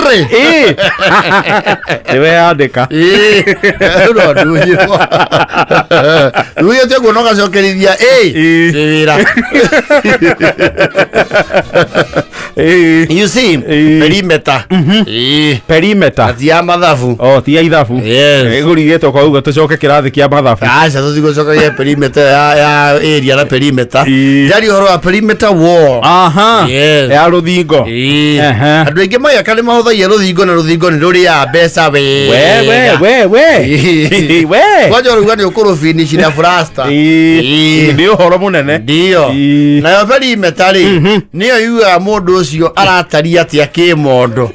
3. Ĩĩ. Nĩwe yandĩka. Ĩĩ, no ndunyirwo. Rugĩte ũguo no gacokerithia ĩ Ĩĩ. nĩ wĩra. Ĩĩ. You see, Ĩĩ. perimeter. Ĩĩ. Perimeter. Ti ya mathabu. Oh, ti ya ithabu. Yes. Ĩgũrigĩtwo kwa uga tũcoke kĩrathi kĩa mathabu. Aca tũtigũcokagia perimeter ya area na perimeter. Ĩĩ. Ndari ũhoro wa perimeter wall. Aha. Yes. Ya rũthingo. Ĩĩ. Ehe. Andũ aingĩ magĩaka nĩ mahũthagia rũthingo na rũthingo nĩ rũrĩaga mbeca We wega. we we we. Ĩĩ. We. Kwanja ũrauga nĩ ũkũrũbinici na plaster. Ĩĩ. Ĩĩ. Nĩ ũhoro mũnene. Ndio. Ĩĩ. Nayo perimeter rĩ, nĩyo yugaga mũndũ ũcio arataria atĩa kĩmondo.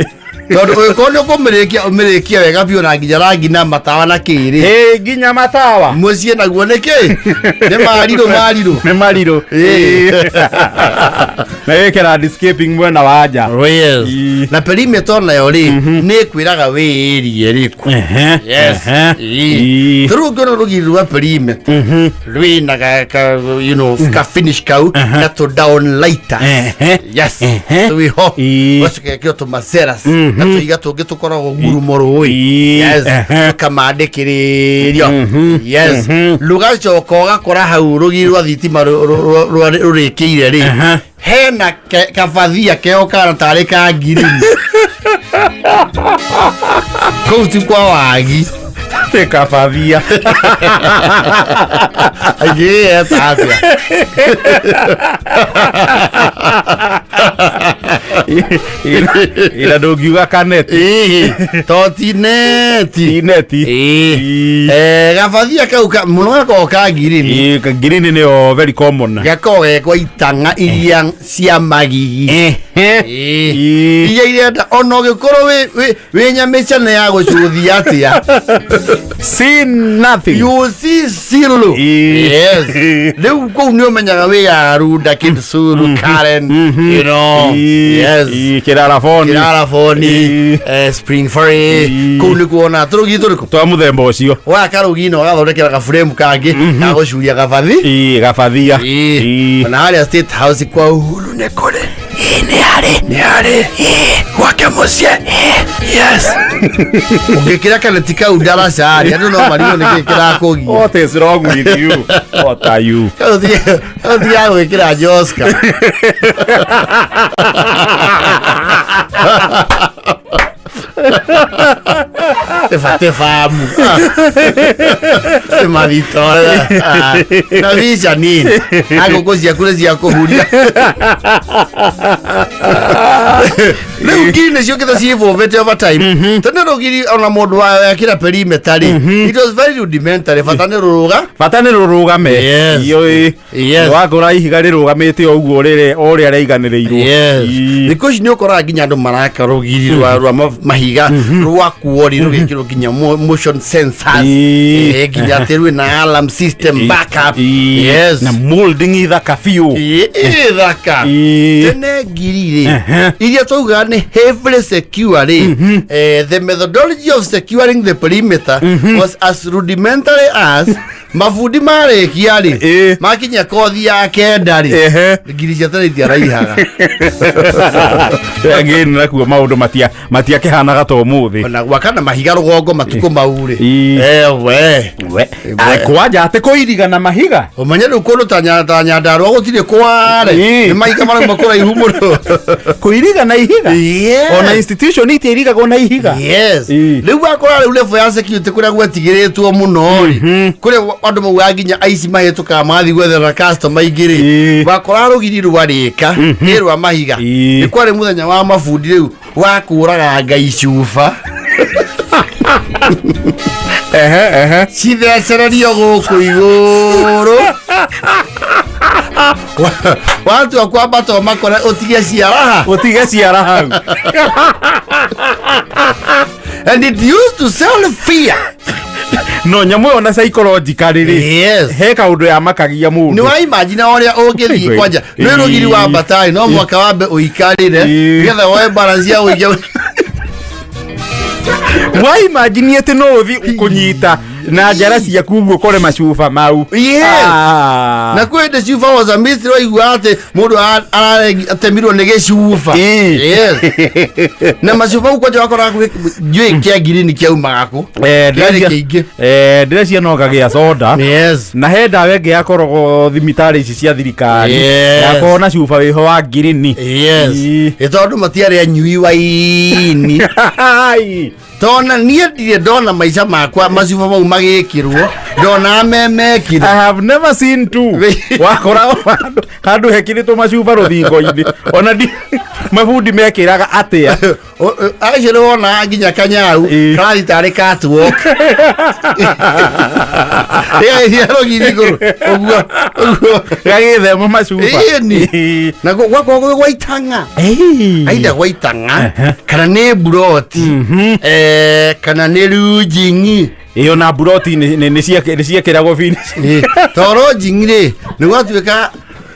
Tondũ ũngĩkorwo nĩ ũkũmĩrĩkia ũmĩrĩkie wega biũ na nginya rangi na matawa na kĩrĩ. Ĩĩ, nginya matawa. Mũciĩ naguo nĩ kĩ? Nĩ marirũ marirũ. Nĩ marirũ. Ĩĩ. Na wĩke landscaping mwena wa nja. Yes. Ĩĩ. Na perimeter nayo rĩ, nĩ ĩkwĩraga wĩ area ĩrĩkũ. Ehe. Yes. Ehe. Ĩĩ. Ĩĩ. Ta rĩu ũngĩona rũgiri rwa perimeter rwĩna ka you know ka finish kau na tũ down lighters. Ehe. Yes. Ehe. Twĩho. Ĩĩ. Ũgacoka gekĩrwo tũmaceras na tũiga tũngĩ tũkoragwo ngurumo rũĩ. Ĩĩ. Yes. Ehe. Tũkamandĩkĩrĩrio. Yes. Rũgacoka ũgakora hau rũgiri rwa thitima rũrĩkĩire rĩ. Ehe. Hena kabathia keho kana tarĩ ka ngirini. Kũu ti kwa wagi. Nĩ kabathia. Aingĩ eta atĩa? Ira ndũngiuga kaneti. Ĩĩ, to ti neti. Ti neti. Ĩĩ. Ĩĩ. Eh, gabathia kau mũno gakoragwo ka ngirini. Ĩĩ, ngirini nĩyo very common. Gakoragwo gekwa itang'a iria cia magigi. Ehe. Ĩĩ. Ĩĩ. Iria irenda ona ũgĩkorwo wĩ nyamĩcane ya gũcũthia atĩa. See nothing. You see zero. Ĩĩ. Yes. Rĩu kũu nĩ ũmenyaga wĩ Arunda, Kitsuru, Karen, you know. Ĩĩ. Yes. Ĩĩ, Kĩraraboni. Kĩraraboni, Ĩĩ. Spring Valley. Ĩĩ. Kũu nĩ kuona tũrũgi tũrĩkũ? Twa mũthemba ũcio. Waka rũgi na ũgathondekera gaburemu kangĩ ga gũcuria gabathi. Ĩĩ, gabathia. Ĩĩ. Ĩĩ. Ona harĩa State House kwa Uhuru nĩ kũrĩ. Ĩĩ, nĩ harĩ. Nĩ harĩ. Ĩĩ, gwake mũciĩ. Ĩĩ, yes. Ũngĩkĩra kaneti kau ndaraca rĩ, andũ no marigwo nĩ kĩĩ kĩrakũgia. What is wrong with you? What are you? Kau tiga gwĩkĩra Joska. Tĩba famu. Mathito. Na vica nini? Agũkũ ciaku nĩ cia kũhuria. Rĩu ngiri nĩ ciũkĩte ciĩbũmbĩte over time. Tene rũgiri ona mũndũ wa wekĩra perimeter rĩ, it was very rudimentary, bata nĩ rũrũga. Bata nĩ rũrũgame. Yes. Iyo ĩ. Yes. Wakora ihiga rĩrũgamĩte o ũguo rĩrĩ o ũrĩa rĩaiganĩrĩirwo. Yes. Ii. Thikũ ici nĩ ũkoraga nginya andũ maraka rũgiri rwa mahiga rwa kuori rũgĩkĩrwo nginya motion sensors. Ii. Eh, nginya atĩ rwĩna alarm system backup. Ii. Yes. Na molding ithaka biũ. Ii, ii, thaka. Ii. Tene ngiri rĩ Ehe. iria twaugaga nĩ heavily secure rĩ, the methodology of securing the perimeter was as rudimentary as mabundi marĩkia rĩ, Ĩ. makinya kothi ya kenda rĩ, Ehe. ngiri cia tene itiaraihaga. Again nakuo maũndũ matiakĩhanaga ta ũmũthĩ. Ona gwaka na mahiga rũgongo matukũ mau rĩ, Ĩ. ewe. We. Kwanja atĩ kũiriga na mahiga. Ũmenye rĩu kũndũ ta Nyandarũa gũtirĩ kware. Ĩ. Nĩ mahiga marauma kũraihu mũno. Kũiriga na ihiga. Yes. Ona institution itiirigagwo na ihiga. Yes. Ĩ. Rĩu wakora rĩu level ya security kũrĩa gwetigĩrĩtwo mũno rĩ, kũrĩa andũ maugaga nginya aici mahĩtũkaga magathiĩ gwethera customer ingĩ rĩ, Ĩ. wakora rũgiri rwarĩka nĩ rwa mahiga. Ĩ. Nĩ kwarĩ mũthenya wa mabundi rĩu wa kũũraganga icuba. Ehe ehe. Cithecererio gũkũ igũrũ. Watua kwambata ũmakore ũtige ciaraha. Ũtige ciara hau. And it used to sell fear. No nyamũ ĩyo na psychologically rĩ. Yes. He kaũndũ yamakagia mũndũ. Nĩ wa imagine ũrĩa ũngĩthiĩ kwanja nĩ rũgiri wa mbatari no mwaka wambe ũikarĩre Ĩ. nĩgetha woe balance ya ũige. Wa imagine atĩ no ũthiĩ kũnyita Na njara ciaku ũguo kore macuba mau. Yes. Ah. Na kwä ndä cuba was a mystery, waigua atä må ndå atemirwo nä gä cuba. Ĩĩ. Yes. Na macuba u kwanja wakoraga njui kä a ngirini kĩaumaga kũ. Eh, Kĩarĩ ndĩrecia- kĩingĩ. Eh, ndĩrecia no ngagĩa soda. Yes. Na he ndawa ĩngĩ yakoragwo thibitarĩ ici cia thirikari. Yes. Yakoragwo na cuba wĩho wa ngirini. Yes. Ĩĩ. Ĩ tondũ matiarĩ anyui waini. Ai. Tona niĩ ndirĩ ndona maica makwa macuba mau magĩkĩrwo, ndona memekire. I have never seen two. Wakora handũ handũ hekĩrĩtwo macuba rũthingo-inĩ. Ona ndi mabundi mekĩraga atĩa. Acio nĩ wonaga nginya kanyau Ĩĩ. karathiĩ tarĩ catwalk ĩgagĩthiĩ rũgiri igũrũ ũguo ũguo. Gagĩthema macuba. Ĩni. Ĩĩ. Na gwakorwo gwĩ gwa itang'a. Ĩĩ. Aitha gwa itang'a kana nĩ mburoti, kana nĩ runjing'i. Ĩyo na mburoti nĩ ciekĩragwo finish. Toro njing'i rĩ, nĩ gwatuĩka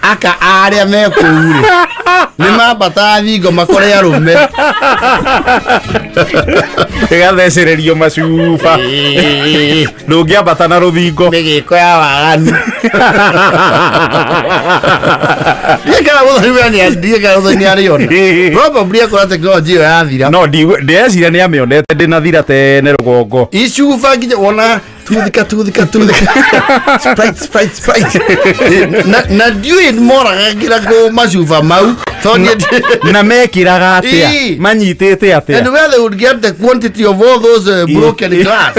aka arĩa me kũu rĩ nĩ mambataga thingo makore arũme. Ĩgathecererio macuba. Ndũngĩambata na rũthingo. Mĩgĩko ya waganu. Ndiĩ kana mũthoni we ndiĩ kana mũthoni nĩ arĩona, probably akora tekinoronjĩ ĩyo yathira. No ndĩreciria nĩ amĩonete ndĩnathira tene rũgongo. Icuba nginya wona tuthika tuthika tuthika, Sprite, Sprite, Sprite. Na ndiũĩ moragagĩra kũ macuba mau tondũ Na mekĩraga atĩa? Ĩĩ. Manyitĩte And atĩa? where they would get the quantity of all those broken glass.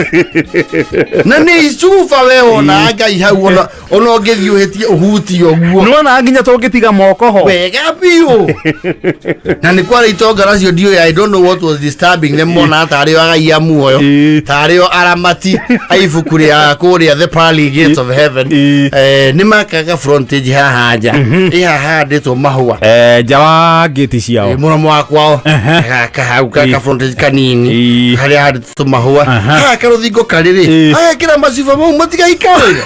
Na nä icuba we wona ngai hau ona å ngä thiä å hä tie å hutie å guo. Nĩwona nginya tũngĩtiga moko ho. Wega biå. Na nä kwarä itonga nacio ndiå, I don't know what was disturbing them, mona tarä o agai a muoyo. Ĩĩ. Tarä o aramati a ibuku rä a kå rä a the pearly gates of heaven. Ĩĩ. Nä makaga frontage haha nja ä haha handä two mahũa. Eh, nja wa ngĩti ciao. Mũromo wa kwao Ehe. gaka hau Ĩĩ. ka frontage kanini Ĩĩ. harĩa handĩtwo mahũa. Aha. Haha karũthingo karĩ rĩ Ĩĩ. agekĩra macuba mau matigaikarĩre.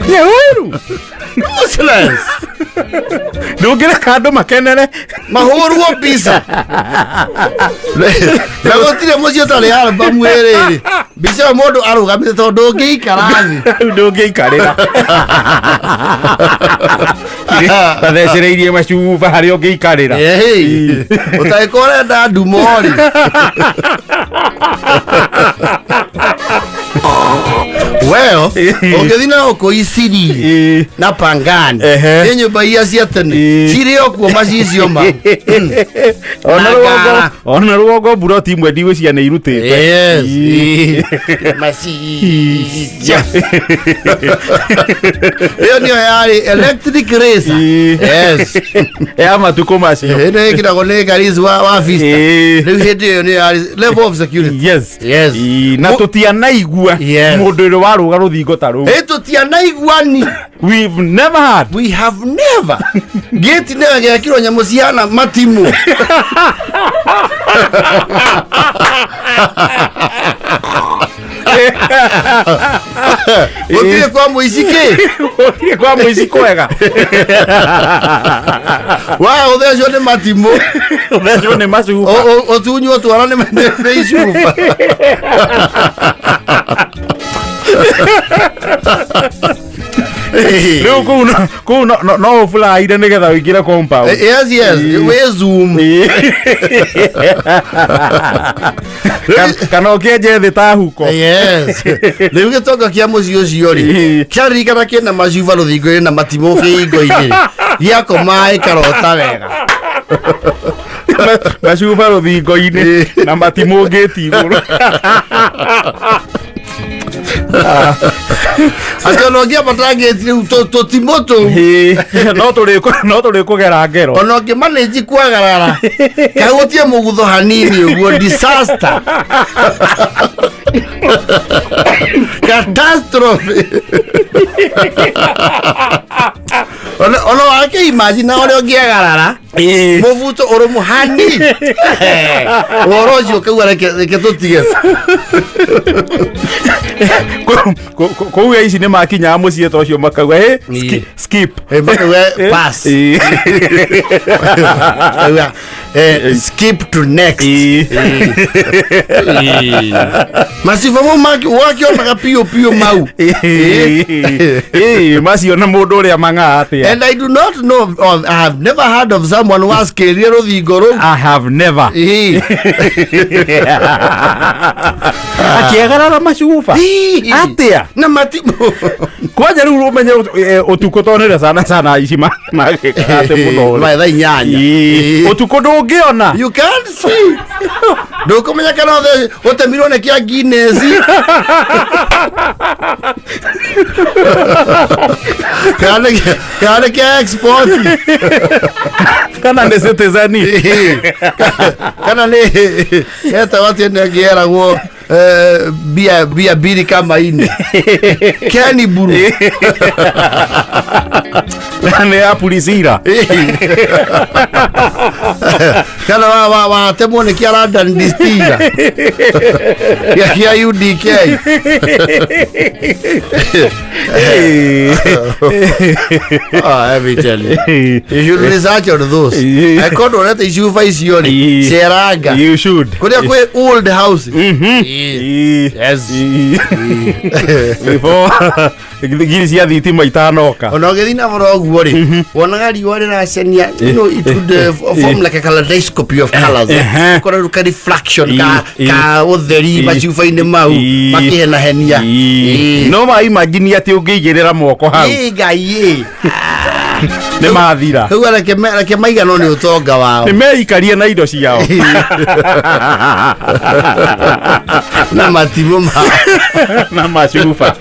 Nyahuru. Useless. Ndũngĩreka andũ makenere. Mahũrwo mbica na gũtirĩ mũciĩ ũtarĩ albamu ĩrĩrĩ mbica ĩyo mũndũ arũgamĩte tondũ ndũngĩikara thĩ. Rĩu ndũngĩikarĩra. Mathecereirie macuba harĩa ũngĩikarĩra. Ĩĩ. Ũtangĩkorwo ũrenda ndumo rĩ, well, ũngĩthiĩ na gũkũ Isiri Ĩĩ. na Pangani, Ehe. nĩ nyũmba iria cia tene Ĩĩ. cirĩ o kuo macicio mau. Ona Na rũgongo ngara. ona rũgongo mburoti imwe ndigwĩciria nĩ irutĩte. Yes. Ĩĩ. Macicio ĩyo nĩyo yarĩ electric razor. Ĩĩ. Yes. Ya matukũ macio. Ĩno ĩkĩragwo nĩ Karis wa Vista. Ĩĩ. Rĩu hĩndĩ ĩyo nĩyo yarĩ level of security. Yes. Yes. Ĩĩ, na tũtianaigua Yes. mũndũ ũrĩa warũga rũthingo ta rũu. Ĩ tũtianaiguani. We've never had. We have never. Gate nĩyo ĩgekĩrwo nyamũ cihana matimũ. Gũtirĩ kwa mũici kĩ. Gũtirĩ kwa mũici kwega. Wa ũthecwo nĩ matimũ. Ũthecwo nĩ macuba. Ũtunywo twara nĩ icuba. Rĩu kũu kũu no ũburaire nĩgetha ũingĩre compound. Yes, wĩ Zoom. Ĩĩ. Kana ũkĩenje thĩ ta huko. Yes. Rĩu gĩtonga kĩa mũciĩ ũcio rĩ Ĩĩ. kĩaririkana kĩna macuba rũthingo-inĩ na matimũ kĩhingo-inĩ rĩ gĩakoma ĩkarota wega. Macuba rũthingo-inĩ na matimũ ngĩti igũrũ. Atĩ ona ũngĩambata ngĩti rĩu tũtimũ tũu. Ĩĩ. No tũrĩkũgera ngero. Ona ũngĩmanĩnji kwagarara kahutie mũgutho hanini ũguo, disaster, catastrophe. Ona wake imagine ũrĩa ũngĩagarara Ĩĩ. mũbuto ũrũmũ hanini, ũhoro ũcio ũkauga reke tũtige. Kũu ici nĩ makinyaga mũciĩ ta ũcio makauga "Hey, Ĩĩ. skip." Makauga pass. Ĩĩ. Kauga, Skip to next. Ĩĩ. Maciba mau wakĩonaga piũ piũ mau. Ĩĩ, macio na mũndũ ũrĩa mang'aa atĩa. And I do not know of, I have never heard of someone waskĩrie rũthingo rũu. I have never. Ĩĩ. Akĩagarara macuba. Ĩĩ. Atĩa? Na matimũ. Kwanja rĩu ũmenye ũtukũ tondũ nĩrĩo sana sana ici magĩkaga atĩ mũno. Mathaa 8. Ĩĩ. Ĩĩ. Ũtukũ ndũngĩona. You can't see. Ndũkũmenya kana othe ũtemirwo nĩ kĩa Guinness. Kana nĩ kĩa export. Kana nĩ citizen. Kana nĩ etagwo atĩ nĩ ĩngĩ yeragwo bia mbiri kama ine. Kenny Buru. Nĩ ya Pulisira. Kana watemwo nĩ kĩa London Distiller. Kĩa UDK. Oh, let me tell you. You should research on those. Yeah. Angĩkorwo ndwonete icuba icio rĩ, Yeah. ceranga. You should. Kũrĩa kwĩ old house. Mhm. Yeah. Ĩĩ. Yes. Ĩĩ. Before ngiri cia thitima itanoka. Ona ũgĩthiĩ na boro ũguo rĩ, wonaga riũa rĩracenia, you know, it would form like a kaleidoscope of colours. Ehe. Ũkona rĩu ka reflection ka Ĩĩ. ka ũtheri Ĩĩ. macuba-inĩ mau Ĩĩ. makĩhenahenia. Ĩĩ. Ĩĩ. No ma imagine atĩ ũngĩigĩrĩra moko hau Ĩĩ, Ngai ĩ. nĩ mathira. Rĩu reke maiganwo nĩ ũtonga wao. Nĩ meikarie na indo ciao. Na matimũ mao. Na macuba.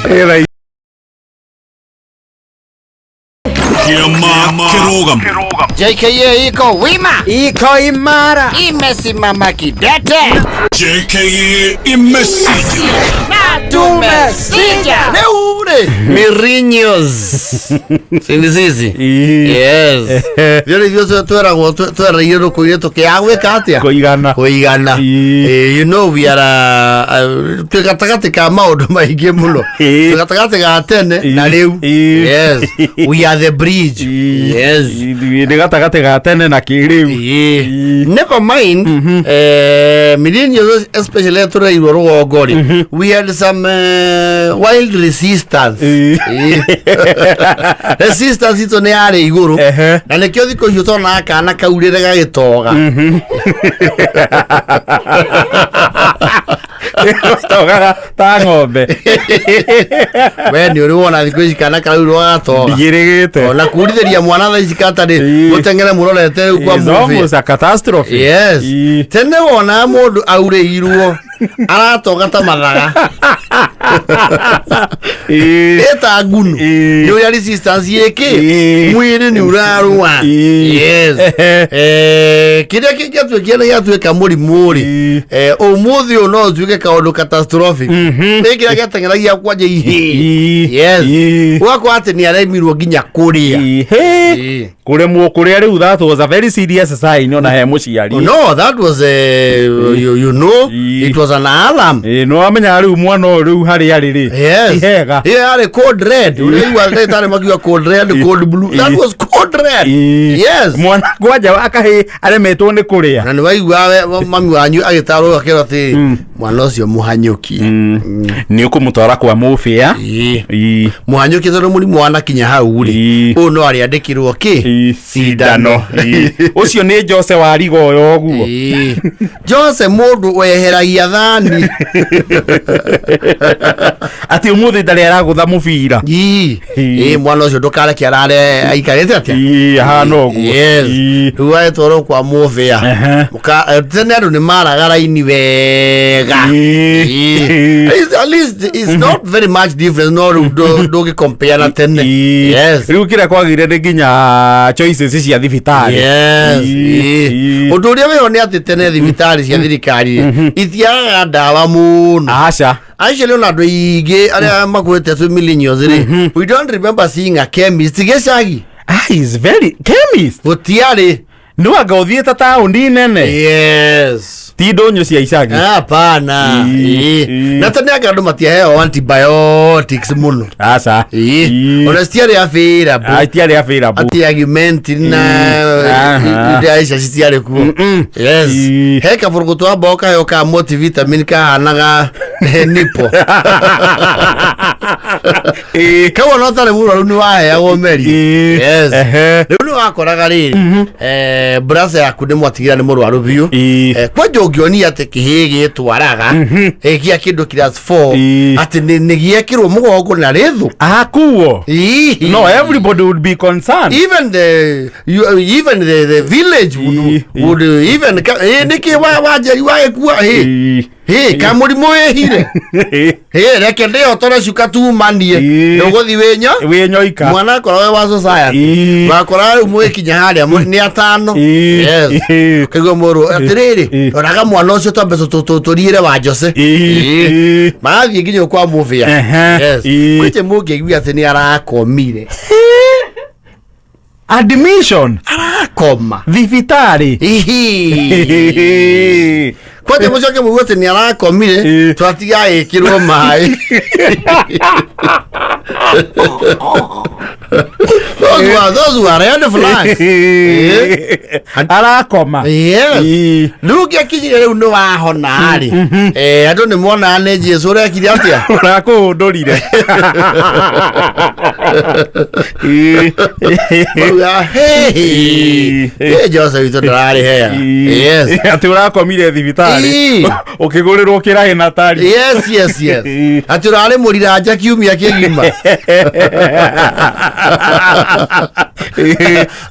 Ĩra. Kĩama kĩrũgamo. JKA iko wima. Iko imara. Imesimama kidete. JKA imesija. Tumesija. Rĩu rĩ Mirinyos. Sindi sisi. Ĩĩ. Yes. Rĩu ithuĩ tweragwo twereire rũkũire tũkĩaga gwĩka atĩa? Kũigana. Kũigana. Ĩĩ. You know we are twĩ gatagatĩ ka maũndũ maingĩ mũno. Ĩĩ. Twĩ gatagatĩ ga tene na Ĩĩ. rĩu. Ĩĩ. Yes. We are the bridge. Ĩĩ. Yes. Ĩĩ, nĩ gatagatĩ ga tene na kĩrĩu. Ĩĩ. Never mind, millennials especially tũreirwo rũgongo rĩ, we had some wild resistance. Ĩĩ. Ĩĩ. Resistance itũ nĩ yarĩ igũrũ. Ehe. Na nĩkĩo thikũ icio tonaga kana kaurĩre gagĩtoga. Togaga ta ng'ombe. We nĩ ũrĩ wona thikũ ici kana karaurĩrwo gagatoga. Ndigĩrĩgĩte. Ona kurithĩria mwana thaa ici katarĩ Ĩĩ. mũteng'ere mũrorete rĩu kwa It's movie. almost a catastrophe. Yes. Ĩĩ. Tene wonaga mũndũ aurĩirwo aratoga ta mathaga. Ĩĩ. Ĩta ngunu. Ĩĩ. Nĩ ũrĩa resistance ĩkĩ Ĩĩ. mwĩrĩ nĩ ũrarũa. Ĩĩ. Yes. Kĩrĩa kĩngĩatuĩkire nĩ gĩatuĩka mũrimũ rĩ, Ĩĩ. Ũmũthĩ ũyũ no ũtuĩke kaũndũ catastrophic. Nĩ kĩrĩa gĩateng'eragia kwanja ihĩĩ. Ĩĩ. Yes. Ĩĩ. Ũgakora atĩ nĩ aremirwo nginya kũrĩa. Ĩĩ. Hĩ. Ĩĩ. Kũremwo kũrĩa rĩu that was a very serious sign ona he mũciari. No, that was you know, Ĩĩ. it was an alarm. Ĩĩ, nĩ wamenyaga rĩu mwana ũyũ rĩu harĩa arĩ rĩ. Yes. Ti hega. Ĩyo yarĩ code red. Ũrĩa ndagĩtarĩ makiuga code red, code blue. That Ĩĩ. was code red. Ĩĩ. Yes. Mwana kwanja akahĩ aremetwo nĩ kũrĩa. Na nĩ waigua mami wanyu agĩtarwo akĩrwo atĩ mwana ũcio mũhanyũkie. Nĩ ũkũmũtwara kwa mũbĩa. Ĩĩ. Ĩĩ. Mũhanyũkie tondũ mũrimũ wanakinya hau rĩ, Ĩĩ. ũyũ no arĩandĩkĩrwo kĩ? Ĩĩ. Cindano. Ĩĩ. Ũcio nĩ Jose wa riga ũyũ ũguo. Ĩĩ. Jose mũndũ weheragia thani. Atĩ ũmũthĩ ndarĩ aragũtha mũbira. Ĩĩ. Ĩĩ. Ĩĩ, mwana ũcio ndũkareke arare aikarĩte atĩa? Ĩĩ, ahana ũguo. Yes. Ĩĩ. Rĩu agĩtwarwo kwa mũbĩa. Ehe. Tene andũ nĩ maraga raini wega. Ĩĩ. Ĩĩ. At least it's not very much difference no rĩu ndũngĩ compare na tene. Ĩĩ. Yes. Rĩu kĩrĩa kwagĩire nĩ nginya choices cia thibitarĩ. Yes. Ĩĩ. Ĩĩ. Ĩĩ. Ũndũ ũrĩa wĩho nĩ atĩ tene thibitarĩ cia thirikari itiagaga ndawa mũno. Aca. Actually ona andũ aingĩ arĩa makuĩte twĩ millennials rĩ, we don't remember seeing a chemist gĩcagi. Ah, is very chemist. Gũtiarĩ. Nĩ wanga ũthiĩte taũni nene. Yes. Ti ndũnyũ cia icagi. Hapana. Ii, Ii. ii. Na tene anga andũ matiaheo antibiotics mũno. Aca. Ii. Ii. Ona citiarĩ available. Ah, itiarĩ available. Ati Augmentin na Ii. Aha. iria icio citiarĩ kuo. Mm-mm. Yes. Ii. He kaburugutu wa mbogo kaheo ka multivitamin kahanaga nipo. Ii. Kau ona ũtarĩ mũrwaru nĩ waheagwo meri. Ii. Yes. Ehe. Rĩu nĩ wakoraga rĩrĩ brother yaku nĩ mwatigĩra nĩ mũrwaru biũ. Ii. Kwanja ũngĩonia atĩ kĩhĩĩ gĩtwaraga gĩa kĩndũ class 4 Ii. atĩ nĩ gĩekĩrwo mũgongo na rĩthũ. Akuo. Ii. No, everybody would be concerned. Even the you, even the village would, Ii. would even nĩkĩ wa wanjeri wagĩkua ĩ Ii. ĩ kamũrimũ wĩhire ĩ reke ndĩhotore cuka tumanie Ii. ndũgũthi wĩnyo Wĩ nyoika. mwana akorwo wĩ wa society Ii. wakora rĩu mwĩkinya harĩa nĩ atano. Ii. Yes. Ii. Kaigua mũrũ atĩrĩrĩ Ii. roraga mwana ũcio twambe tũriĩre wa Jose. Ii. Ii. Marathiĩ nginya kwa mũbĩa. Ehe. Yes. Ii. Kwĩte mũngĩigua atĩ nĩ arakomire. Admission. Arakoma. Thibitarĩ. Ihi. Kwanja mũcoke mũigue atĩ nĩ arakomire Ii. twatiga ĩkĩrwo maĩ. Those were red flags. Arakoma. Yes. Ii. Rĩu ngĩakinyire rĩu nĩ wahona rĩ, andũ nĩ monaga nĩ Jesu ũrekire atĩa. Ũrakũhũndũrire. Ii. Mauga, "Hey, Ii. hey, Jose witũ ndararĩhea." Yes. Atĩ ũrakomire thibitarĩ Ii. ũkĩgũrĩrwo kĩraĩ na tari. Yes. Ii. Atĩ ũrarĩ mũriranja kiumia kĩgima.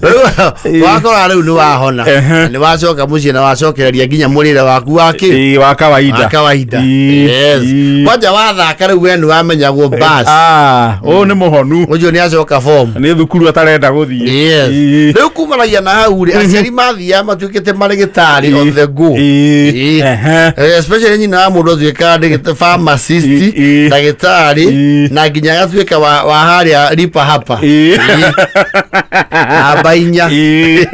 Rĩu wakora rĩu nĩ wahona. Ehe. Nĩ wacoka mũciĩ na wacokereria nginya mũrĩre waku wa kĩ? Ii, wa kawaida. Wa kawaida. Ii. Yes. Ii. Kwanja wathaka rĩu we nĩ wamenyagwo bas. Ah, ũyũ nĩ mũhonu. Ũcio nĩ acoka form. Nĩ thukuru atarenda gũthiĩ. Yes. Ii. Rĩu kumanagia na hau rĩ, aciari mathiaga matuĩkĩte marĩgĩtarĩ on the go. Ii. Ii. Ehe. Especially nyina wa mũndũ atuĩkaga pharmacist, Ii. Ii. ndagĩtarĩ Ii. na nginya agatuĩka wa harĩa ripa hapa. Ii. Namba 4. Ii.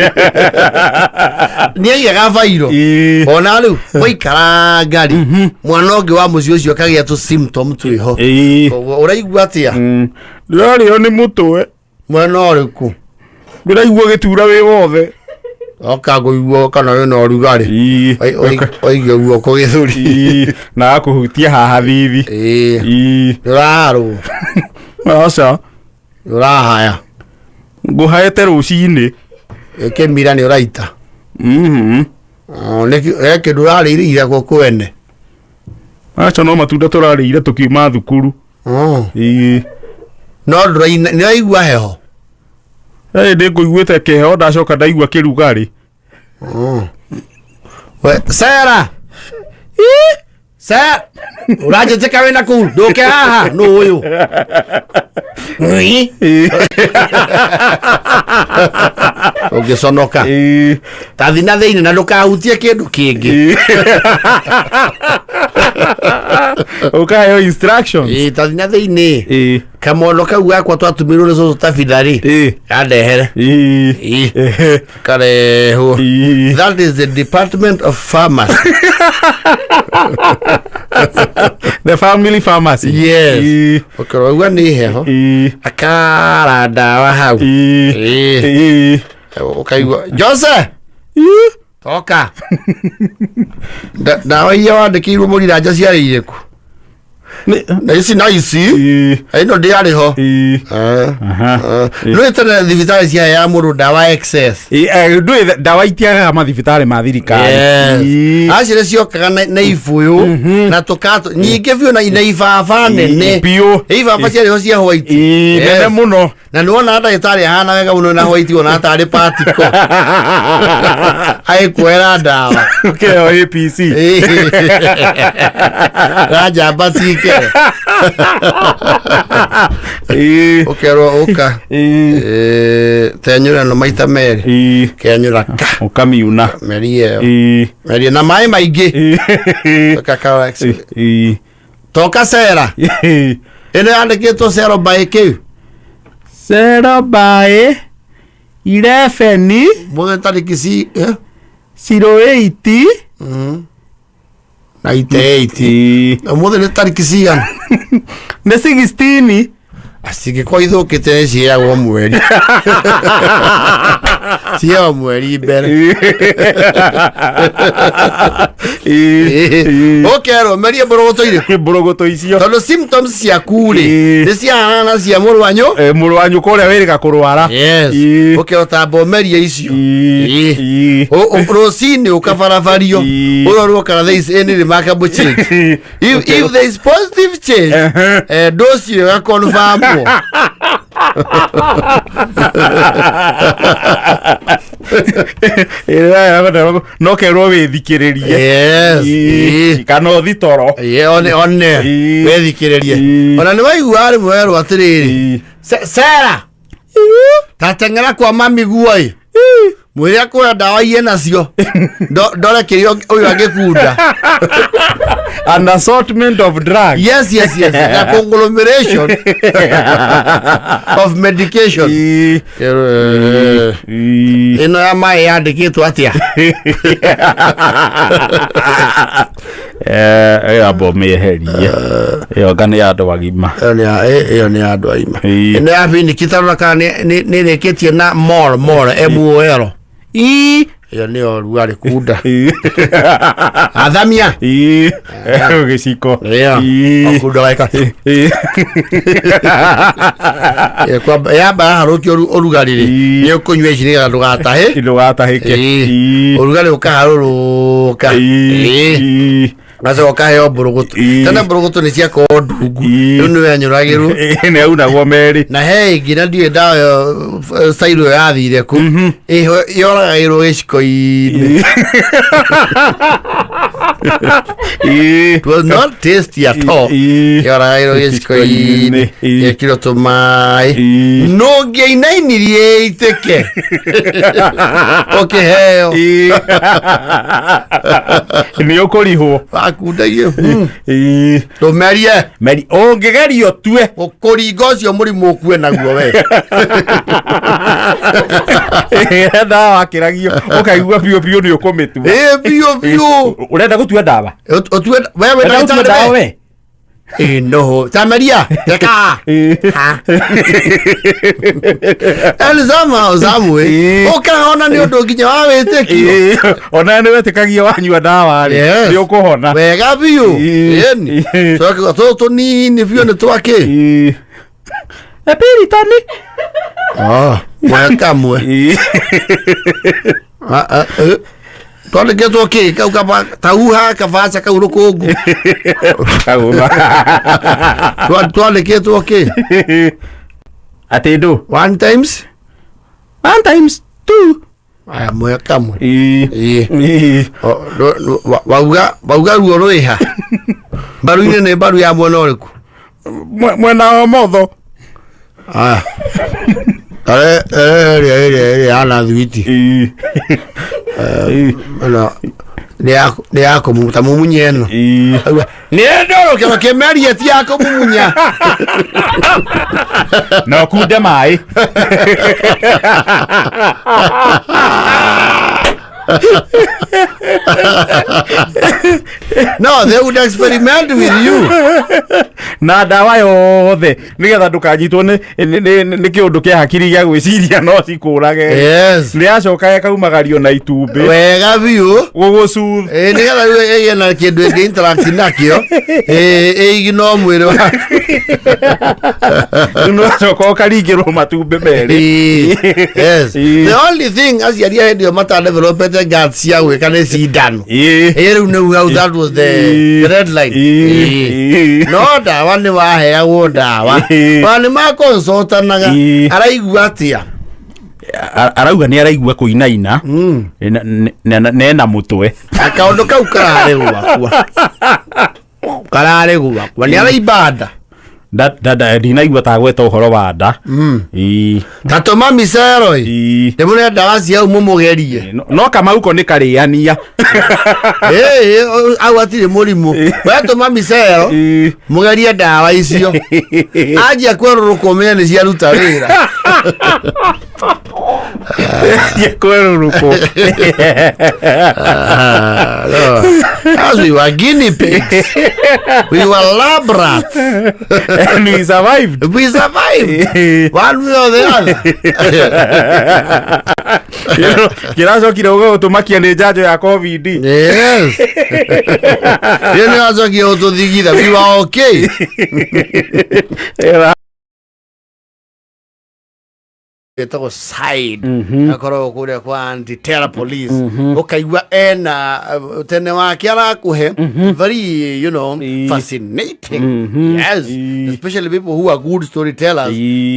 Nĩ aigaga bairo. Ii. Ona rĩu waikaranga rĩ, mwana ũngĩ wa mũciĩ ũcio akagĩa tũ symptom twĩho. Ii. Koguo ũraigua atĩa? Ndĩrarĩo nĩ mũtwe. Mwena ũrĩkũ? Ndĩraigua gĩtura wĩ wothe. Oka ngũigua kana wĩna ũrugarĩ. Ii. Oige guoko gĩthũri. Ii. Na akũhutia haha thithi. Ĩĩ. Ii. Ndũraharwo. Aca. Ũrahaya. Ngũhaĩte rũcinĩ. Ĩkĩmira nĩ ũraita. Mhm. Oh, he kĩndũ ũrarĩire ira gũkũ ene. Aca no matunda tũrarĩire tũkiuma thukuru. Oh. Ii. No ndũraina nĩ ũraigua heho. Ĩ ndĩ ngũiguĩte kĩheho ndacoka ndaigua kĩrugarĩ. Oh. We, Sarah. Sarah. Ũranjĩtĩka wĩna kũu ndũke haha nũ ũyũ. Ng'i. Ũngĩconoka. Ii. Tathi na thĩinĩ na ndũkahutie kĩndũ kĩngĩ. Ũkaheo instructions. Ĩĩ, tathi na thĩinĩ. Ii. Kamondo kau gakwa twatũmĩirwo nĩ cũcũ tabitha-rĩ. Ii. Kandehere. Ii. Ĩĩ. Ehe. Karehwo. Ii. That is the Department of Pharmacy. The family pharmacy. Yes. Ii. Ũkĩrogua nĩ heho. Ii. Akara ndawa hau. Ii. Ĩĩ. Ii. Ũkaigua Jose Ii. toka. Ndawa iria wandĩkĩirwo mũriranja ciarĩ irĩkũ? Na ici na ici. Ii. Ĩno ndĩarĩ ho. Ii. Aha. Nĩ tene thibitarĩ ciaheaga mũndũ ndawa excess. Ii, ndũĩ ndawa itiagaga mathibitarĩ ma thirikari. Yes. Ii. Acire ciokaga na ibũyũ na tũkato nyingĩ biũ na ibaba nene. Biũ. Ibaba ciarĩ ho cia white. Ii, Yes. nene mũno. Na nĩ wona ndagĩtarĩ ahana wega mũno na white ona tarĩ patiko. Agĩkuoera ndawa. Ũkĩheo APC. Ranjamba tike. Ii. Ũkerwo ũka. Ii. Tenyũra no maita merĩ. Ii. Kenyũra ka. Ũkamiuna. Meria ĩyo. Ii. Meria na maĩ maingĩ. Ii. Ũka Ii. Toka cera. Ii. Ĩno yandĩkĩtwo cero by kĩ? Zero by 11 Mũthenya tarĩki ci eh? 08 98. Ũmũthĩ nĩ tarĩki cigana? Nĩ 16. Cingĩkorwo ithũkĩte nĩ ciheagwo mweri, ciheagwo mweri mbere. Ũkerwo merie mbũrũgũtũ irĩkũ? Mbũrũgũtũ icio. Tondũ symptoms ciaku rĩ, Ĩĩ. nĩ ciahanana na cia mũrũ wa nyũ. Mũrũ wa nyũkwa ũrĩa wĩrĩga kũrwara. Yes. Ĩĩ. Ũkerwo tamba ũmerie icio. Ĩĩ. Ĩĩ. Ĩĩ. Rũcinĩ ũkabarabario, Ĩĩ. ũrorwo kana there is any remarkable change. If there is positive change, dose ĩyo ĩgakonfamwo. Ĩĩ, no kerwo wĩthikĩrĩrie. Yes. Ĩĩ. Ĩĩ. Kana ũthi toro. Ĩĩ, one one Ĩĩ. wethikĩrĩrie. Ĩĩ. Ona nĩ waigua rĩmwe werwo atĩrĩrĩ, Ĩĩ. Sera, tateng'era kwa mami guo ĩ, mwĩre akũhe ndawa iye nacio. Ndore kĩrĩa ũyũ angĩkunda. An assortment of drugs. Yes, na conglomeration of medication. Ĩĩ. Ĩĩ. Ĩĩ. Ĩno ya maĩ yandĩkĩtwo atĩa? Ĩyo amba ũmĩeherie, ĩyo anga nĩ ya andũ agima. Ĩyo nĩ ya- ĩyo nĩ ya andũ agima. Ĩĩ. Ĩno ya biniki tarora kana nĩ ĩrĩkĩtie na mol mol mol. Ĩĩ. Ĩyo nĩyo rugarĩ kunda. Ĩĩ. Athamia. Ĩĩ. Gĩciko. Ĩyo. Ĩĩ. Okunda waika. Ĩĩ. Ĩyo yamba yaharũkio ũrugarĩ rĩ, Ĩĩ. nĩ ũkũnyua ici nĩgetha ndũgatahe. Ndũgatahĩke. Ĩĩ. Ĩĩ. Ũrugarĩ ũkaharũrũka. Ĩĩ. Ĩĩ. Ĩĩ. Gacoka ũkaheo mbũrũgũtũ. Ĩĩ. Tene mbũrũgũtũ nĩ ciakorwo ndungu. Ĩĩ. Rĩu nĩ wenyũragĩrwo. Ĩĩ, nĩ aunagwo merĩ. Na he ĩngĩ na ndiũĩ ndawa ĩyo style ĩyo yathire kũ. Ĩho yoragagĩrwo gĩciko-inĩ. Ĩĩ. It was not tasty at all. Ĩĩ. Yoragagĩrwo gĩciko-inĩ. Ĩĩ. Gekĩrwo tũmaĩ. Ĩĩ. Nũngĩainainirie ĩitĩke. Ũkĩheo. Ĩĩ. Nĩ ũkũrihwo. Wakundagio. Ĩĩ. Tũmerie. Meri ũngĩgeria ũtue. Gũkũringa ũcio mũrimũ ũkue naguo we. Ĩĩ, ndawa wakĩragio ũkaigua biũ biũ nĩ ũkũmĩtua. Ĩĩ biũ biũ. Ũrenda gũtua ndawa? Ũtue we wĩ Ũrenda gũtua ndagĩtarĩ ndawa we. we? Ĩĩ no. Tameria. Reka. Ĩĩ. Ha. And somehow, some way, Ĩĩ. ũkahona nĩ ũndũ nginya wa wĩtĩkio. Ĩĩ. Ona nĩ wetĩkagia wanyua ndawa rĩ, Yes. nĩ ũkũhona. Wega biũ. Ĩĩ. Ĩni. Ĩĩ. Tũgakiuga tũtũ tũnini biũ nĩ twakĩ. Ĩĩ. Epiritani. Ah, mwe kamwe. Ĩĩ. Ah, ah, eh. Twandĩkĩtwo kĩ kau kaba tauha kabaca kau rũkũngũ. Kagũma. Twandĩkĩtwo kĩ? Atĩ ndũ? One times? One times two. Aya mwe kamwe. Ĩĩ. Ĩĩ. Ĩĩ. Wauga ruo rwĩha. Mbaru-inĩ nĩ mbaru ya mwena ũrĩkũ? Mwena wa motho. Aya. Ĩrĩa ĩrĩa ĩrĩa yana thwiti. Ĩĩ. Ĩĩ. Ĩno nĩ ya kũmumuta mumunye ĩno. Ĩĩ. Auga, nĩ ndoro kĩro kĩmerie ti ya kũmumunya. Na ũkunde maĩ. No, they would experiment with you. Na ndawa yothe nĩgetha ndũkanyitwo nĩ kĩũndũ kĩa hakiri gĩa gwĩciria no cikũrage. Yes. Nĩ yacoka ĩkaumagario na itumbĩ. Wega biũ. Gũgũcuth. Ĩĩ nĩgetha rĩu ĩgĩe na kĩndũ ĩngĩ interact nakĩo. Ĩĩ ĩigino mwĩrĩ waku. Rĩu nĩwacoka ũkaringĩrwo matumbĩ merĩ. Ĩĩ. Yes. Ĩĩ. The only thing aciari a hĩndĩ ĩyo matadevelopete guts cia gwĩka nĩ cindano. Ĩĩ. Ĩĩ rĩu nĩu hau that was the red line. Ĩĩ. Ĩĩ. No ndawa nĩ waheagwo ndawa. Ĩĩ. Ona nĩ makonsultanaga. Ĩĩ. Araigua atĩa? Arauga nĩ araigua kũinaina nena mũtwe. Na kaũndũ kau kararĩ gwakwa. Kararĩ gwakwa. Nĩ araimba nda. Ndinaigua ta gweta ũhoro wa nda. Ĩĩ. Ta tũma micero ĩ. Ĩĩ. Ndĩmũre ndawa cia hau mũmũgerie. No Kamau ko nĩ karĩania. Ĩĩ au hatirĩ mũrimũ. We tũma micero Ĩĩ. mũgerie ndawa icio. Anjia kwerũrũka ũmenye nĩ ciaruta wĩra. Kwerũrũkwo. Ah, no. As we were guinea pigs, we were lab rats. And we survived. We survived one way or the other. Kĩracokire gũgũtũmakia nĩ njanjo ya COVID. Yes. Hiyo nĩ wacokia gũtũthigitha. We were okay. Ĩtagwo side akoragwo kũrĩa kwa anti terror police, ũkaigua ena tene wake arakũhe very fascinating. Yes, especially people who are good storytellers.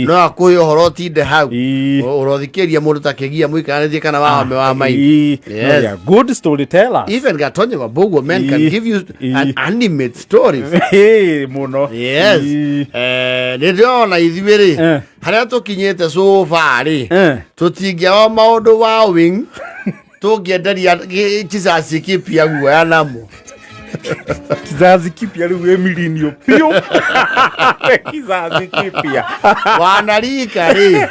No akũhe ũhoro ũtinde hau ũrothikĩria mũndũ ta kĩgia mũikaranĩtie kana wahome wa maitho. Yes. No, Yes. they are good storytellers. Even Gatonye Wambugu men can give you an animate stories. Mũno. Yes. Nĩ ndĩrona ithuĩ rĩ, harĩa tũkinyĩte so far rĩ, tũtingĩaga maũndũ wa wing tũngĩenderia kizazi kipya guoya namo. Kizazi kipya rĩu wĩ milinio piũ. Kizazi kipya. Wanarika rĩ.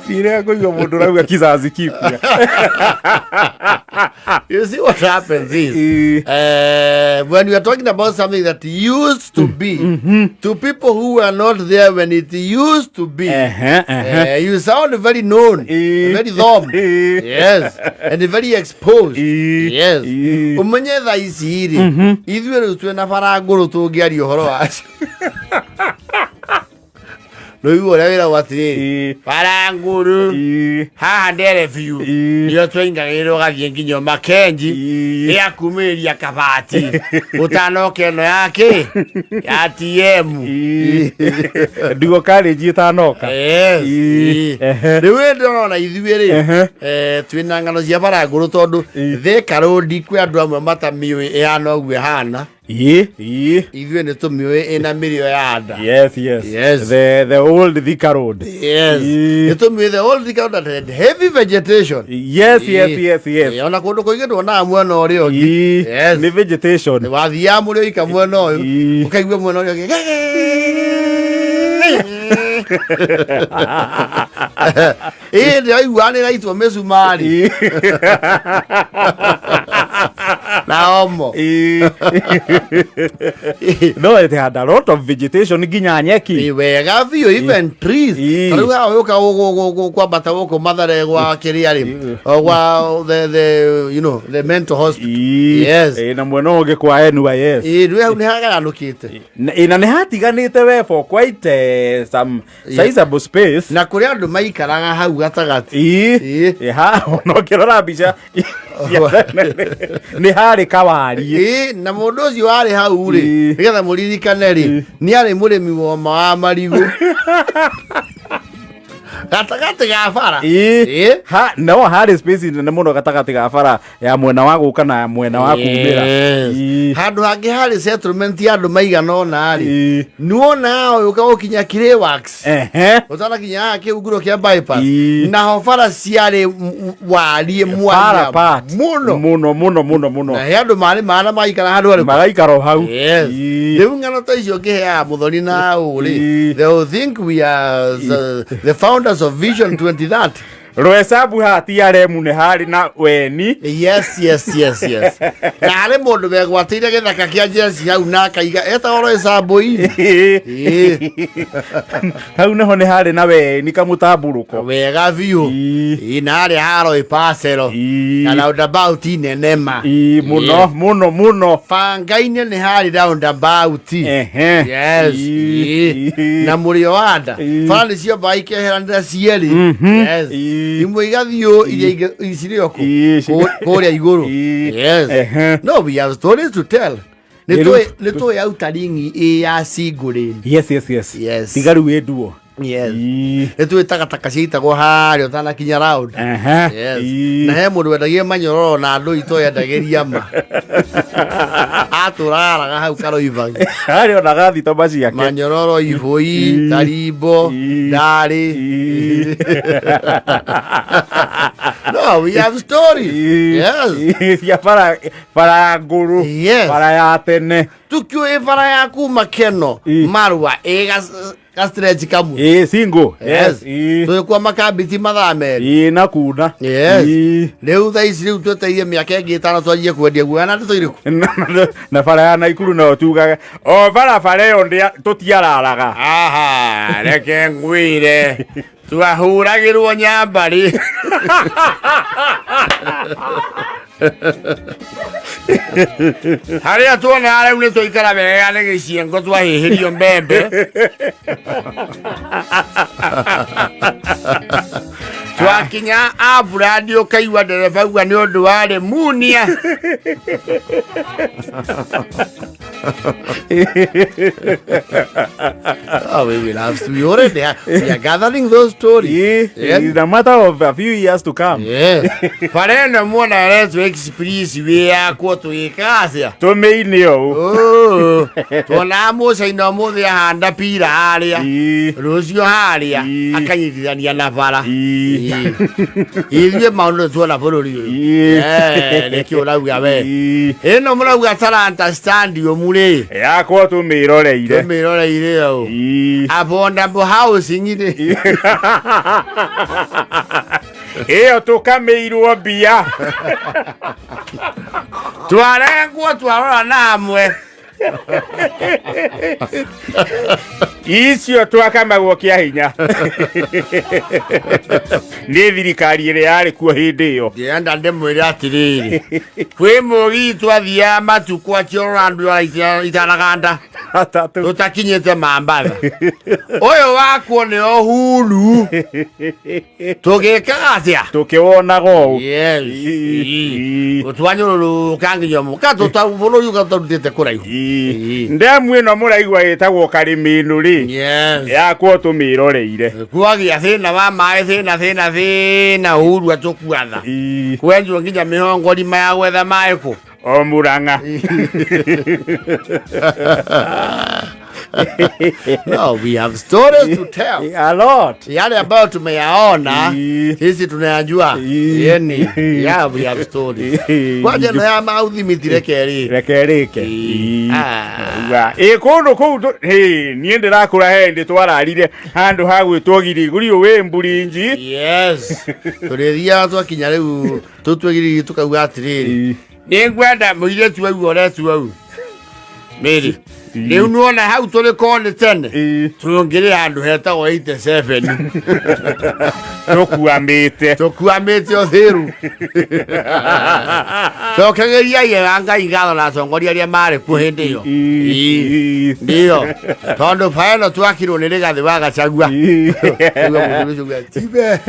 Rĩrĩa ngũigua mũndũ ũrauga kizazi kipya. You see what happens is, when we are talking about something that used to be, to people who were not there when it used to be, Ehe, ehe. You sound very known, very thumb. Yes, and very exposed. Yes. Umenye thaa ici rĩ, ithuĩ rĩu twĩna bara ngũrũ tũngĩaria ũhoro wacio. Rĩu ũrĩa wĩragwo atĩrĩrĩ, bara ngũrũ haha ndere biũ, nĩyo twaingagĩrĩrwo gathiĩ nginya Makenji ĩakumĩrĩria kabati ũtanoka ĩno yake ya TM. Ndugo college ĩtanoka. Yes. Rĩu ĩndĩ ũrona ithuĩ rĩ, twĩna ng'ano cia bara ngũrũ tondũ Thika Road kwĩ andũ amwe matamĩũĩ ĩhana ũguo ĩhana. Ĩĩ, ĩĩ. Ithuĩ nĩ tũmĩũĩ ĩna mĩrĩo ya nda. Yes. Yes. The old Thika Road. Yes. Nĩ tũmĩũĩ the old Thika Road that had heavy vegetation. Yes. Ona kũndũ kũingĩ nduonaga mwena ũrĩa ũngĩ. Yes. Nĩ vegetation. Wathiaga mũrĩ oika mwena ũyũ, ũkaigua mwena ũrĩa ũngĩ. Ĩĩ, ndĩraigua nĩ ĩraitwo mĩcumarĩ na omo. No, it had a lot of vegetation nginya nyeki. Ĩ, wega biũ, even trees. Ta rĩu haha ũka kwambata gũkũ Mathare gwa kĩrĩa rĩ, o gwa the you know the mental hospital. Yes. Na mwena ũngĩ kwa NYS. Ĩ, rĩu hau nĩ hagayanũkĩte. Na nĩ hatiganĩte we for quite some sizable space. Na kũrĩ andũ maikaraga hau gatagatĩ. Ĩĩ, ha ona ũkĩrora mbica nĩ harĩ kawariĩ. Ĩ, na mũndũ ũcio warĩ hau rĩ, nĩgetha mũririkane rĩ, nĩ arĩ mũrĩmi woma wa marigũ gatagatĩ ga bara. Ĩĩ. Ha, no harĩ space nene mũno gatagatĩ ga bara ya mwena wa gũka na mwena wa kumĩra. Yes. Handũ hangĩ harĩ settlement ya andũ maigana ũna rĩ, nĩwona ũyũ ũkinya Clay Works, ũtanakinya haha kĩhunguro kĩa bypass, naho bara ciarĩ wariĩ Bara mwanya part. mũno. Mũno mũno mũno mũno. Na he andũ marĩ mana maikara handũ harĩkũ? Magaikara o hau. Yes. Rĩu ng'ano ta icio ngĩheaga mũthoni na ũ rĩ, they will think we are the founders of Vision 2030. Rwecabu haha TRM nĩ harĩ na weni. Yes. Na harĩ mũndũ wegwatĩire gĩthaka kĩa jeci hau na akaiga etagwo Roysambu. Hau naho nĩ harĩ na weni kamũtambũrũko. Wega biũ. Ĩĩ, na harĩa haroi parcel na roundabout nene ma. Ĩĩ, mũno mũno mũno. Banga-inĩ nĩ harĩ roundabout. Yes. Na mũrĩo wa nda, bara nĩ ciambaga ikeheranĩra cierĩ. Yes. Imwe igathiĩ ũũ, iria ingĩ cirĩ o kũ? Kũrĩa igũrũ. Yes. No, we have stories to tell. Nĩ tũĩ outaring ĩ ya single lane. Yes. Yes. Tiga rĩu ĩ nduo. Yes. Nĩ tũĩ takataka ciaitagwo harĩa ũtanakinya round. Yes. Na he mũndũ wendagia manyororo na andũ itũ endagĩria ma atũraraga hau Karoibagi. Harĩ ona gathitoma ciake. Manyororo, ibũi, tarimbo, ndarĩ. No, we have stories. Yes. Cia bara bara ngũrũ. Yes. Bara ya tene. Tukiũĩ bara ya kuma Keno Ĩ. Marua ĩ ga stretch kamwe. Ĩ single. Yes. Ĩ. Tũgĩkua makambiti mathaa merĩ. Ĩ na kuna. Yes. Ĩ. Rĩu thaa ici rĩu twetereire mĩaka ĩngĩ ĩtano twanjie kwendia guoya na ndeto irĩkũ? Na bara ya Naikuru nayo tugaga o barabara ĩyo tũtiararaga. Aha, reke ngwĩre twahũragĩrwo nyambarĩ. Harĩa tuonaga rĩu nĩ twaikara wega nĩ gĩciengo twahĩhĩrio mbembe. Twakinya Abrandi ũkaigua ndereba auga nĩ ũndũ warĩ munia. Oh, we will have to. We already are, we are gathering those stories. Ĩ, Yes. in a matter of a few years to come. Yes. Bara ĩno muona ĩretwo express wĩ yakwo tũgĩkaga atĩa? Tũmĩine ũũ. Oh, tuonaga mũcaina ũmũthĩ ahanda pira harĩa Ĩ. rũciũ harĩa Ĩ. akanyitithania na bara. Ĩ. Ithuĩ maũndũ tuona bũrũri ũyũ. Ĩ. Eh, nĩkĩo ũrauga we. Ĩ. Ĩno mũrauga Talanta Stadium rĩ, Yakwo tũmĩroreire. tũmĩroreire ũũ. Ĩ. Affordable housing rĩ. Ĩyo tũkamĩirwo mbia. Twarengwo twarora na hamwe. Icio twakamagwo kĩa hinya nĩ thirikari ĩrĩa yarĩ kuo hĩndĩ ĩyo. Ndĩrenda ndĩmwĩre atĩrĩrĩ, kwĩ mũgithi twathiaga matukũ akĩorora andũ itanaganda Atatũ. tũtakinyĩte Mambatha. Ũyũ wakwo nĩ Uhuru. Tũgĩkaga atĩa? Tũkĩwonaga ũũ. Yes. Ĩ. Twanyũrũrũka nginya mũka bũrũri ũka tũtarutĩte kũraihu. Ĩ. Ndemu ĩno mũraigua ĩtagwo Karĩmĩnũ rĩ, Yes. yakwo tũmĩroreire. Kwagĩa thĩna wa maĩ thĩna thĩna thĩna Uhuru atũkuatha. Ĩ. Kwenjwo nginya mĩhongorima ya gwetha maĩ kũ. O Murang'a. No, we have stories to tell. A lot. Yale ambayo tumeyaona Ĩ. sisi tunayajua. Ĩ. Yani, yeah, we have stories. Ĩ. Kwanja no ya mauthimiti reke rĩ. Reke rĩke. Ĩ. Ah. Ĩ kũndũ kũu niĩ ndĩrakũra he hĩndĩ twararire handũ ha gwĩtwo Giriguri wĩ Mburinji. Yes. Tũrĩthiaga twakinya rĩu tũtwĩgiriri tũkauga atĩrĩrĩ. Ĩ. Nĩngwenda mũirĩtu au oretwo au. Mary. Rĩu nĩwona hau tũrĩ koni tene. Ĩ. Tũngĩrĩ handũ hetagwo 87. Tũkuamĩte. Tũkuamĩte ũthĩru. Cokagĩriai ega Ngai ngatho na atongoria arĩa marĩ kuo hĩndĩ ĩyo. Ĩ. Ndio. Tondũ bara ĩno twakirwo nĩ Rigathĩ wa Gachagua. Ĩ. Nĩguo mũndũ ũcio auga, "Tibe."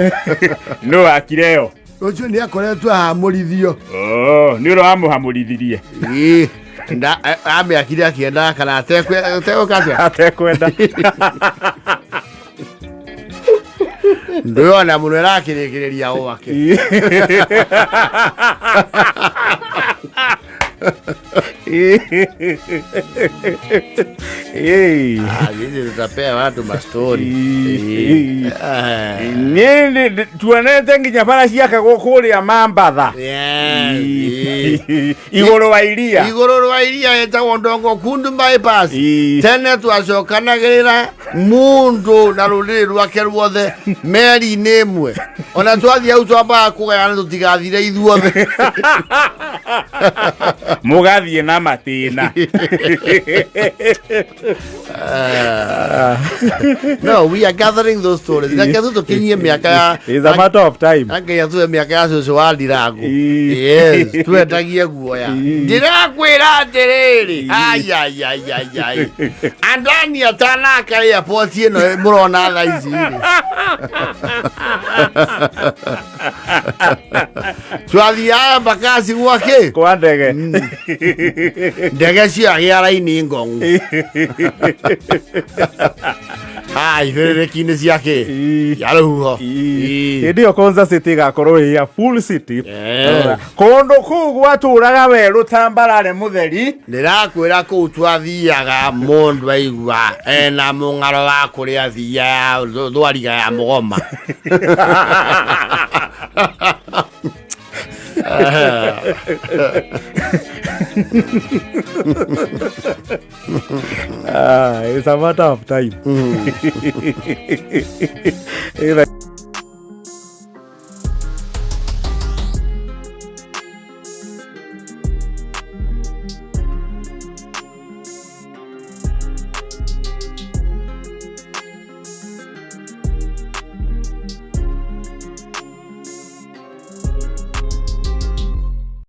Nũ wakire ĩyo? Ũcio nĩ akoretwo ahamũrithio. Oh, nĩ ũrĩa wamũhamũrithirie. Ĩ. Amĩakire akĩendaga kana ategũka atĩa? Atekwenda. Ndũyona mũno ĩrakĩrĩkĩrĩria gwake. Ĩ. Ah, sisi tutapea watu mastori. Ĩ. Ah. Niĩ tuonete nginya bara ciakagwo kũrĩa Mambatha. Yes. Igũrũ wa iria. Igũrũ rwa iria ĩtagwo Ndongo Kundu bypass. Ĩ. Tene twacokanagĩrĩra mũndũ na rũrĩrĩ rwake ruothe meri-inĩ ĩmwe. Ona twathiĩ hau twambaga kũgayana tũtigathire ithuothe. Mũgathiĩ na matĩna. No, we are gathering those stories. Reke tu tũkinyie mĩaka ya It's a matter of time. Ngai atue mĩaka ya cũcũ wa Ndirango. Ĩ. Yes, twendagie guoya. Ĩ. Ndĩrakwĩra atĩrĩrĩ, ai ai ai ai ai. Andani atanaka airport ĩno mũrona thaa ici rĩ. Twathiaga Mbakasi gwake. Kwa ndege. Ndege ciagĩa raini ngong'u. Ibĩrĩrĩki-inĩ ciake. Ya rũhuho. Hĩndĩ ĩyo Konza City ĩgakorwo ĩ a full city. Yes. Kũndũ kũu gwatũraga werũ tambarare mũtheri. Ndĩrakwĩra kũu twathiaga mũndũ aigua ena mũng'aro wa kũrĩa thia ya thwariga ya mũgoma. Ah, it's a matter of time.